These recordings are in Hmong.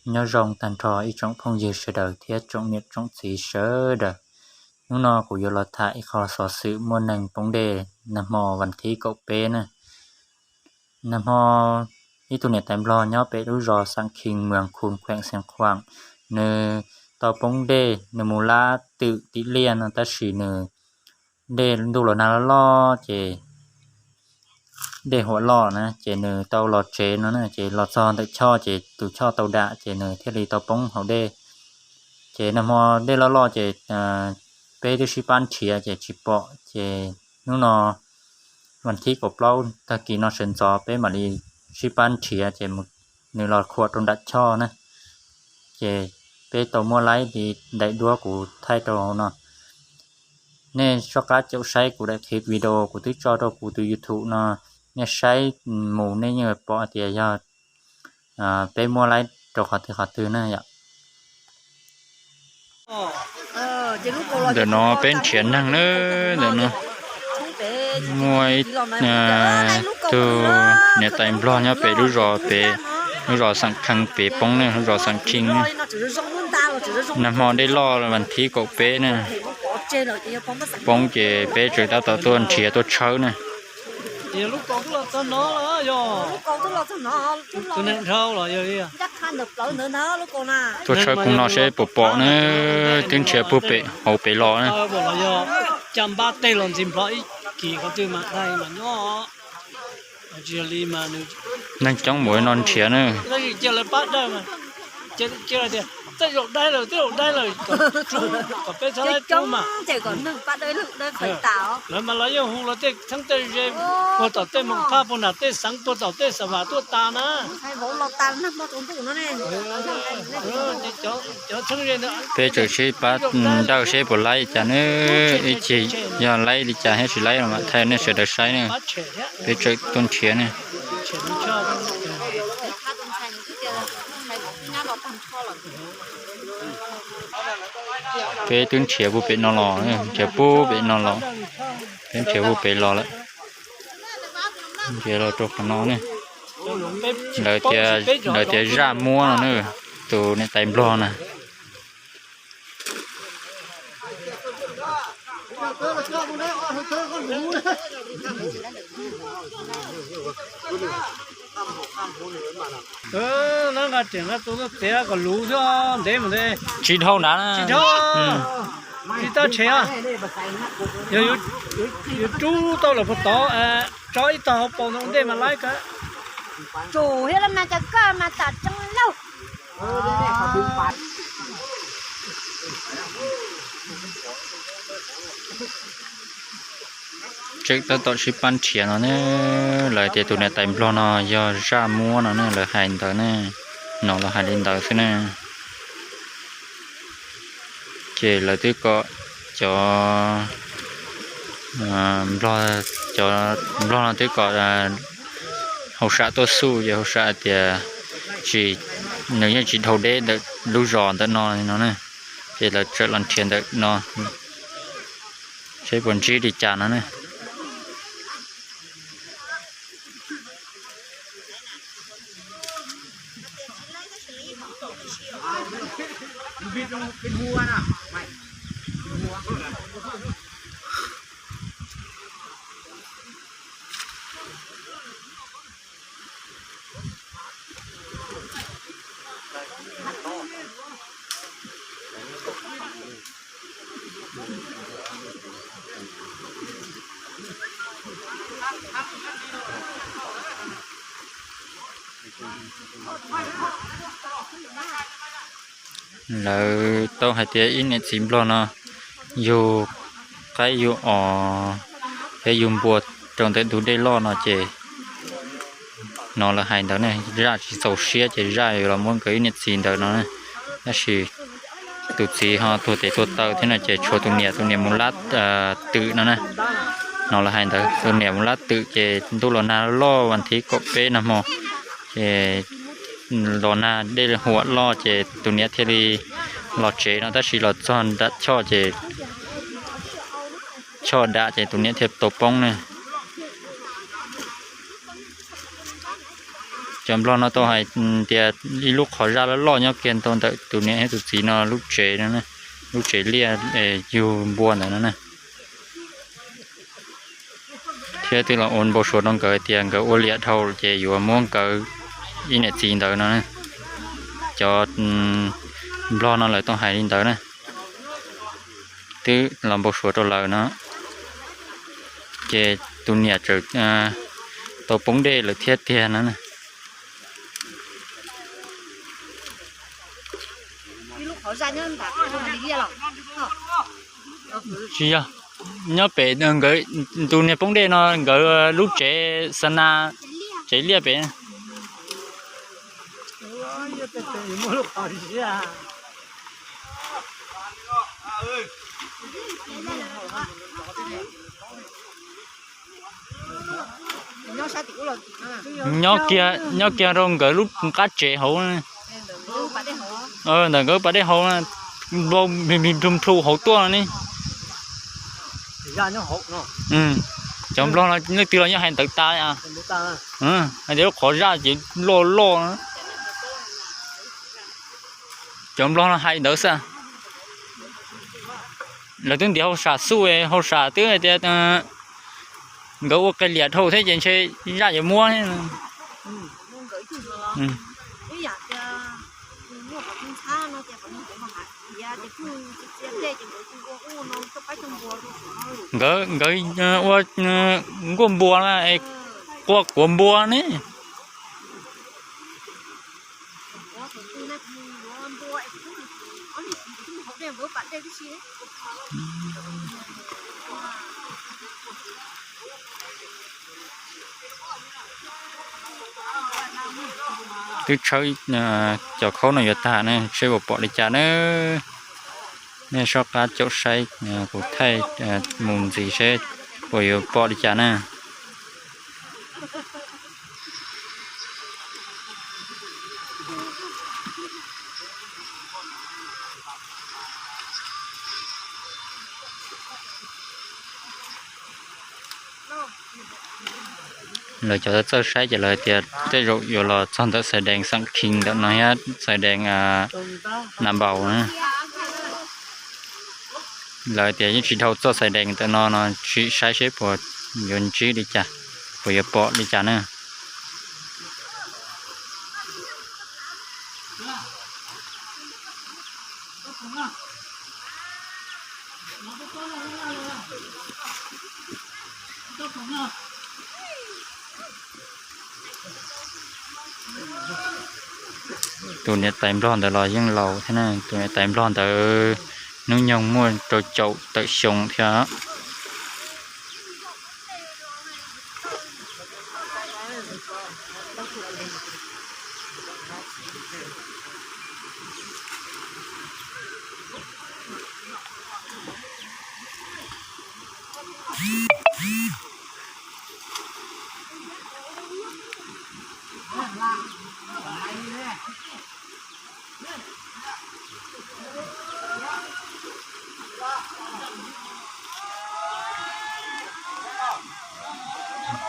Nyob zoo tag nrho ib tsoom phooj ywg sawv daws thiab tsoom niam tsoom txiv sawv daws. Hnub no kuv yuav los tham ib qho xov xwm muaj neeg poob dej nag hmo vas thib kaum peb na. Nag hmo ib tug niam tais nplog nyob pem lub zos Xaam Khees, mwm Khun, khueem Xeev Khuam, nws tau poob dej, nws mus lab twm tim liaj no tab sis nws dej ntuj los nag loj loj ces dej huam loj na ces nws tau los tsev no na ces los txog ntawm choj ces tus choj tau dam ces nws thiaj li tau poob hauv dej. Ces nag hmo dej loj loj ces peb twb sib pab nrhiav ces tsis pom ces hnub no vas thib kaum plaub tag kis no sawv ntxov peb mam li sib pab nrhiav ces nws los khuam rau nram choj na. Ces peb tau muab laib li daim duab kuv thaij rau hauv no. Nej soj qab caum saib kuv daim clip video kuv twb tso rau kuv tus YouTube no, nej saib mus nej yeej pom tias yog peb muab laib rau qhov twg qhov twg na yom. Ntawm no peb nrhiav neeg na, ntawm no muaj ib tug niam tais nplog nyob pem lub zos pem, lub zos Xaam Khees pem poob ne, lub zos Xaam Khees ne. Nag hmo dej loj vas thib kaum peb ne, poob ces peb tseem tab tom tuaj nrhiav tuaj tshawb ne. Tuaj tshawb koog no seb puas pom ne, twb nrhiav puag pem hauv pem los na. Neeg coob mus no nrhiav na. Lawv mas los yeej hu los tej txheeb tej ze puag tom tej moos phaj puag nram tej xeev puag tom tej xa vam tuaj tas na. Peb tseem sib pab nrawj seb puas laib li cas ne, ib chim yog laib li cas thiab tsis laib los mam thaij nej sawv daws saib ne. Peb tseem tuaj nrhiav ne. Peb twb nrhiav puag pem no los, nrhiav puag pem no los, peb nrhiav puag pem los lawm. Nrhiav los rau qhov no ne. Lawv tias, lawv tias zaj muab no na, tus niam tais nplog na. Tsis dhau nrad, tsis tab tshem, yog yuav rub tau lawm puag tod, tso ib tog hauv paus ntawd ua ntej mas laib kawg. Tsum thiab los mas cas koj mas tam tseeb lauj. Tseem tab tom sib pab nrhiav no ne, lawv tias tus niam tais nplog no yog zaj muab no ne, lawv hais ntawd ne, no lawv hais li ntawd xwb ne. Ces lawv twb kom cov nplog, cov nplog no twb kom hauj sam tuaj xub, ces hauj sam tias tsis, nws yeej tsis dhau deb ntawm lub zos ntawm no no na. Ces lawv txawm los nrhiav ntawm no seb puas ntsib li cas no ne. Lawv tau hais tias ib niam txiv nplog no yug qaib yug os thiab yug npua rau ntawm ntug dej loj no ces, no lawv hais ntawd ne, zaj tsis txaus siab ces zaj yuav los muab nkawd ib niam txiv ntawd no. Tab sis tus txiv ho tuag tes tuag taw thiab no ces tshuav tus niam, tus niam mus lab twm no na. No lawv hais ntawd, tus niam mus lab twm ces ntuj los nag loj vas thiv kaum peb nag hmo, ces los nag dej huam loj ces tus niam thiaj li los tsev no, tab sis los txog nram choj ces choj dam ces tus niam thiaj tau poob ne. Cov nplog no tau hais tias ib lub qhov zaj loj loj nyob kiag ntawm tus niam thiab tus txiv no lub tsev no, lub tsev liaj yug npua ntawd no na. Thiab twb los ua npau suav rau nkawd tias nkawd ua liam dhau ces yuav muab nkawd ib niam txiv ntawd no. Cov nplog no lawv tau hais li ntawd na. Twb los npau suav rau lawv no, ces tus niam txawm tau poob dej lawm thiab tiag no. Tsis yog, nyob pem nkawd, tus niag poob dej no nkawd lub tsev xa na, tsev liaj pem. Nyob kiag, nyob kiag rau nkawd lub qab tsev hauv, ntawm nkawd pas dej hauv, npau nplhu hauv tuaj no ne. Cov nplog no leej twg los yeej hais ntawd tas, hais tias lub qhov zaj ces loj loj. Cov nplog no hais ntawd xwb. Lawv twb ntiav hauj sam xub, hauj sam twb hais tias nkawd ua qee liam dhau thiab ces ntshe zaj yuav muab. Nkawd, nkawd ua nkuaj npua na, qua kuav npua ne. Twb tshawb cov khaub no yuav tag ne, seb puas pom li cas na. Nej soj qab caum saib, kuv thaij mus ntxiv seb puas yuav pom li cas na. Lawv cov txawj saib ces lawv hais tias tej zaum yuav los txog ntawm xaiv dees xeem Khis ntawm no thiab xaiv dees Nam Npaum na. Lawv tias yeej tsis dhau txoj xaiv dees ntawm no no, sim saib seb puas yuav ntsib li cas, puas yuav pom li cas na. Tus niam tais nplog ntawd los yeej laus thiab na, tus niam tais nplog ntawd hnub nyoog muaj rau caum tawm xyoo thiab.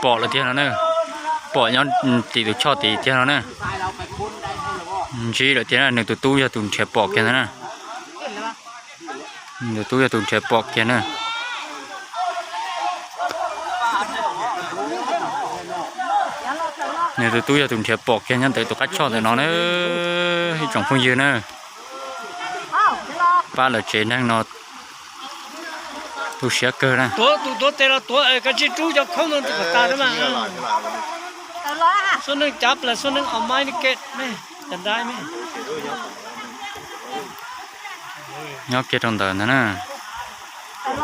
Pom lawm tiag no na, pom nyob tim tus choj tid tiag no na. Ntsib lawm tiag na, nws tus tub yog tus nrhiav pom kiag ntawd na. Nws tus tub yog tus nrhiav pom kiag na. Nws tus tub yog tus nrhiav pom kiag nyob ntawm tus qab choj ntawm no na, ib tsoom phooj ywg na. Pab lawv tsev neeg no tu siab kawg na. Tuav tus tuav tes los tuav, kav tsij rub cov khaub no rau kom tas na mas. Suab neej cav plaws suab neej o maib ne ke ne, cas ntaib ne. Nyob kiag rau ntawd ntag na.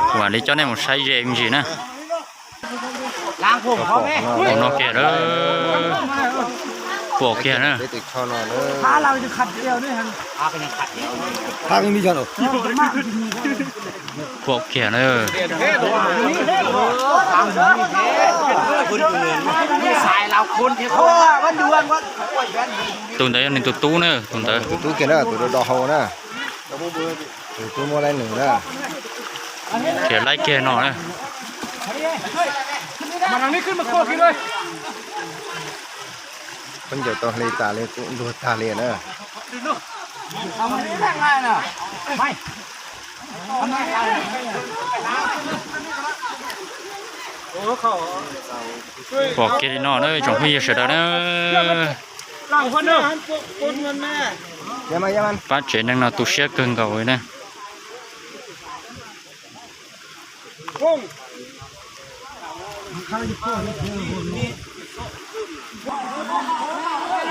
Kuv mam li coj nej mus saib ze me ntsis na. Pom no kiag lawm, pom kiag na. Pom kiag na. Tus ntawd yog nws tus tub na, tus ntawd. Tus tub kiag na, tus do hau na. Tus tub muab laib nws na. Khiav laib kiag no na. Peb ncaws tau hli tas li kuj luag tag li na. Pom kiag li no na tsoom phooj ywg sawv daws na. Pab tsev neeg no tu siab kawg nkaus li na.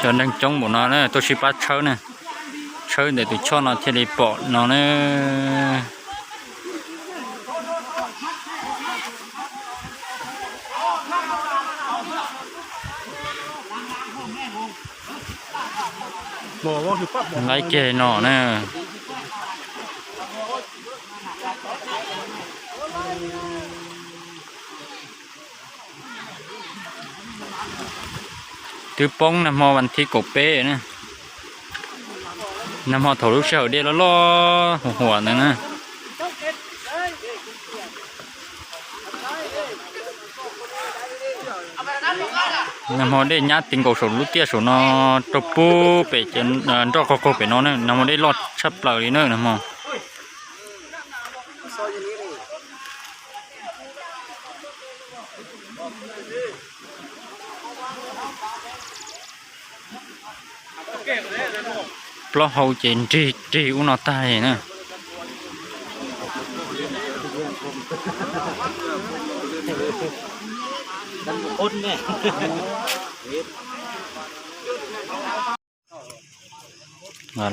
Cov neeg coob npaum no na tuaj sib pab tshawb na, tshawb ntawm tus choj no thiaj li pom no na. Nqaij kiag no na. Twb poob nag hmo vas thib kaum peb na. Nag hmo thaum lub sij hawm dej loj loj huam huam ntawd na. Nag hmo dej nyab ti nkaus saum lub tiaj saum no rau pub pem ces nroj qaug qaug pem no na. Nag hmo dej loj tshaj plaws li na nag hmo. Plaub hau ces nrig rig ub no tag li na.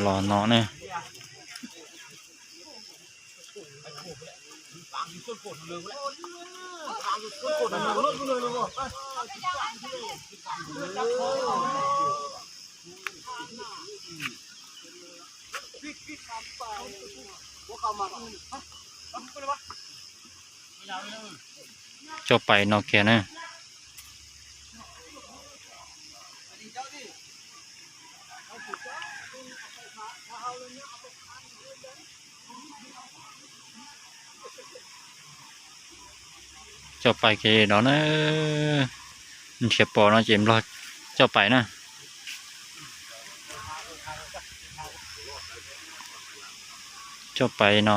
Los no ne. Coj pais no kiag na. Coj pais kiag no na. Nrhiav pom no ces nplog coj pais na. Coj pais no.